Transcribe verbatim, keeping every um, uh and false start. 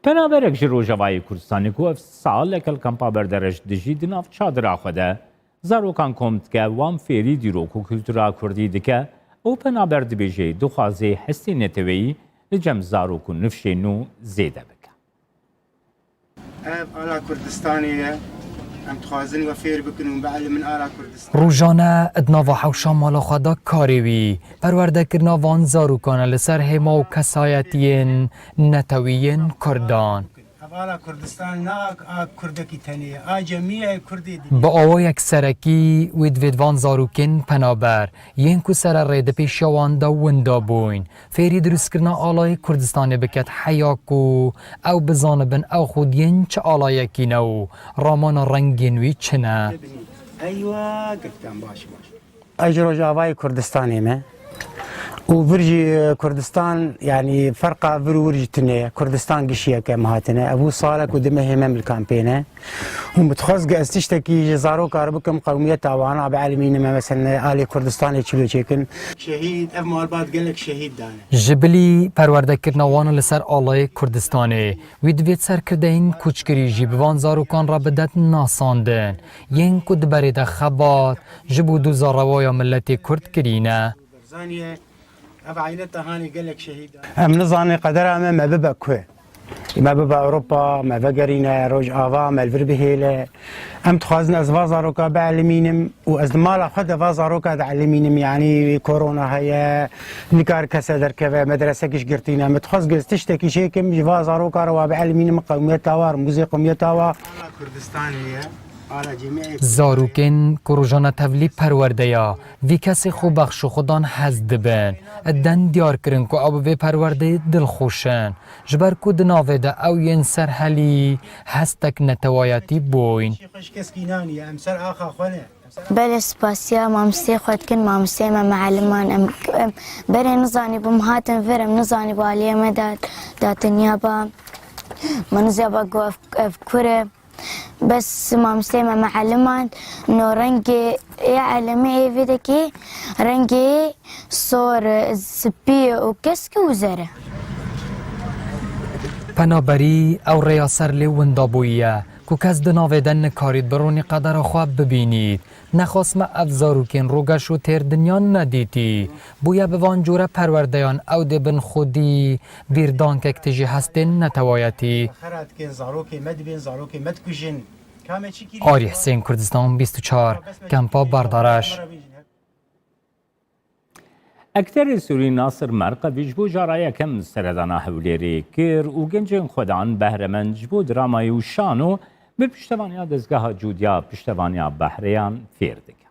Penaberek ji Rojavayê Kurdistanê ku ev sal lekel Kampa Berdereş dijî di nav çadira xwe de zarokan kom dike, wan fêrî dîrok û kultura kurdî dike û penaber dibêje dixwaze hestê neteweyî li cem zarok û nifşên nû zêde bike. Ev ala Kurdistanê ye. Em dixwazin we fêr bikin û bielimin ala Kurdistanê. Rojane di nava hewşa mala xwe de karê wî perwerdekirina van zarokan e li ser hêma û kesayetiyên netewî yên Kurdan. Ev ala Kurdistanê ne a, a Kurdekî tenê ye, a cemî ye Kurdê dî. Bi awayek serekî wî divêt van zarokên penaber yên ku sererê di pêşiya wan de winda bûyn, fêrî dirustkirina alayê Kurdistanê biket heya ku ew bizanibin ew xwediyên çi alayekî ne û ramana rengên wî çi ne. Eywa, girtan baş baş. Ez ji Rojavayê Kurdistanê me û vir jî Kurdistan, yanî ferqa vir û wir jî tune ye. Kurdistan gişiyek em hatine. Ev û salek û du mehê me li kampê ne. Û min dixwest ez tiştekî ji zaroka re bikim, qewmiyeta wan a bielimînim, mesela alê Kurdistanê çilo çêkin. Şehîd, ev malbat gelek şehîd dane. Ji bilî perwerdekirina wan li ser alayê Kurdistanê, wî divêt serkirdeyên koçkirî jî bi van zarokan re bidet nasandin, yên ku di berê de xebat ji bo doza rewaya miletê Kurd kirîne. Barzanî ye, ev aîleta hanê gelek şehîd dane. Em nizanin qedera me, me bibe ku. Me bibe Ewropa, me vegerîne Rojava, me li vir bihêle. Em dixwazin ez va zaroka bielimînim û ez di mala xwe de va zaroka dielimînim, yanî korona heye, nikare kese derkeve, medresekî ji girtî ne. Min dixwest ez tiştekî çêkim, ji va zaroka re wa bielimînim, qewmiyeta wa, rmûzê qewmiyeta wa. Kurdistanê ye. Zarokên ku rojane tevlî perwerdeya vî kesê xwebexş û xwedan hez dibin, den diyar kirin ku ew bi vê perwerdeyê dilxweş in, ji ber ku di navê de ew yên ser helî hestek netewayetî bûyn. Belê spasiya mamosteyê xwe dikin, mamosteyê me meeliman em, em berê nizanîbû, em hatin vir, em nizanîbû aliyê me de, de dinya ba, me nizya ba ku ev, ev kur e. Bes mamosteyê me meeliman no rengê ê elemê ê vê dekî rengê sor, spî û kesk û zer e. Penaberî ew rêya ser lê winda bûyiye ku kes di navê de nikarît bi ronî qedera xwe bibînît. Nexwasme ev zarokên rogeş û têr dinya nedîtî. Bûye bi van cûre perwerdeyan ew dê bin xwedî bîrdankek tijî hestên netewayetî. Xera dikin, zarokê me dibên, zarokê me dikujin. Arî Hisên, Kurdistan bîst û çar, Kempa Bardareş. Ekterê Sûrî Nasir Merqevî ji bo cara yekem seredana Hewlêrê kir û gencên xwedan behremend ji bo dramayê û şano bi piştevaniya dezgeha Cûdiya Piştevaniya Behreyan fêr dike.